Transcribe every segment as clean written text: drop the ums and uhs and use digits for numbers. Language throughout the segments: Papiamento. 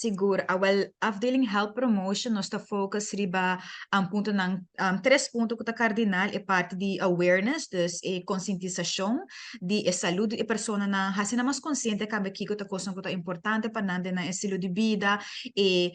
Sigur, awel, afdeling Health Promotion, nos ta focus riba puntonan, tres punto ku ta kardinal: e parti di awareness, dus e konsientisashon di e salú di e personanan, hasi nan mas konsiente kabe kiko ta kos ku ta importante pa nan den nan estilo di bida, e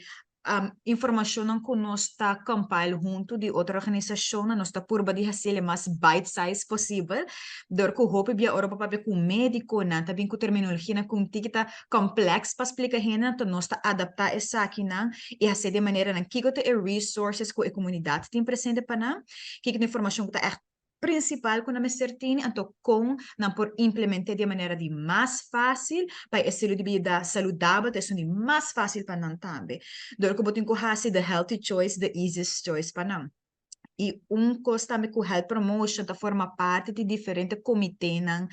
informashon ku nos ta compile huntu di otro organisashon, nos ta purba di hasi mas bite size posibel, dor ku hopi bia ora pa papia ku médikonan, ta bin ku terminologia na ku ta complex pa splika hende, anto nos ta adaptá esakinan i hasi di manera nan kiko ta e resources ku e komunidat tin presente pa nan, kiko ta informashon ku ta echt prinsipal ku nan mester tin, anto kon nan por implementá di manera di mas fásil pa e estilo di bida saludabel ta di mas fásil pa nan tambe. Dor ku bo tin ku hasi the healthy choice, the easiest choice pa nan. I un kos tambe ku Health Promotion ta forma parti di diferente komiténan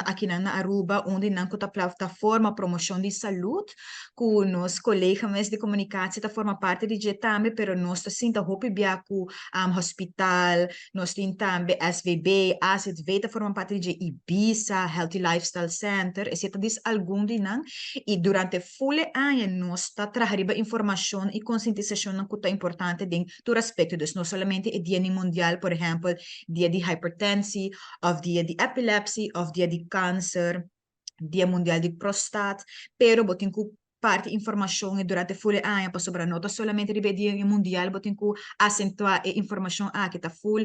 aki na Aruba, unda nan ku ta plataforma promoshon di salú, ku nos koleganan di komunikashon ta forma parti di dje tambe, pero nos ta sinta hopi bia ku hospital, nos tin tambe SVB, AZV ta forma parti di Ibisa, Healthy Lifestyle Center, etc. Dis algun di nan, i durante full aña nos ta traha riba informashon i konsientisashon ku ta importante den tur aspekto, dus no solamente e dia mundial, por ehèmpel, dia di hipertensie, òf dia di epilepsie, òf dia di kanser, dia mundial di prostaat, pero bo tin ku parti informashon durante full aña, pasobra no ta solamente riba dia mundial bo tin ku asentuá e informashon aki, ta full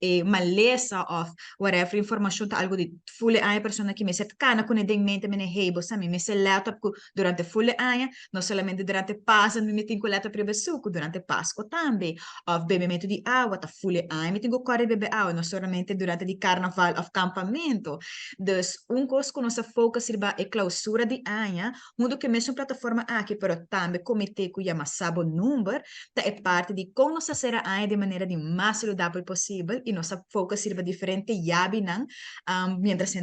e malesa òf whatever informashon ta algu di full aña. Persona ku mester kana ku den mente mene: "Hey, bo sa, mi mester let op ku durante full aña, no solamente durante Pasen mi tin ku let op riba suku, durante Pasku tambe, òf bebementu di awa, ta full aña mi tin ku kore bebe awa, no solamente durante di karnaval òf kampamentu." Dus un kos ku nos a focus riba e klousura di aña, huntu ku e mesun plataforma aki, pero tambe komité ku yama Sa Bo Number, ta e parti di kon nos sera aña di manera di mas saludabel posibel, i nos a focus riba diferente yabinan mientras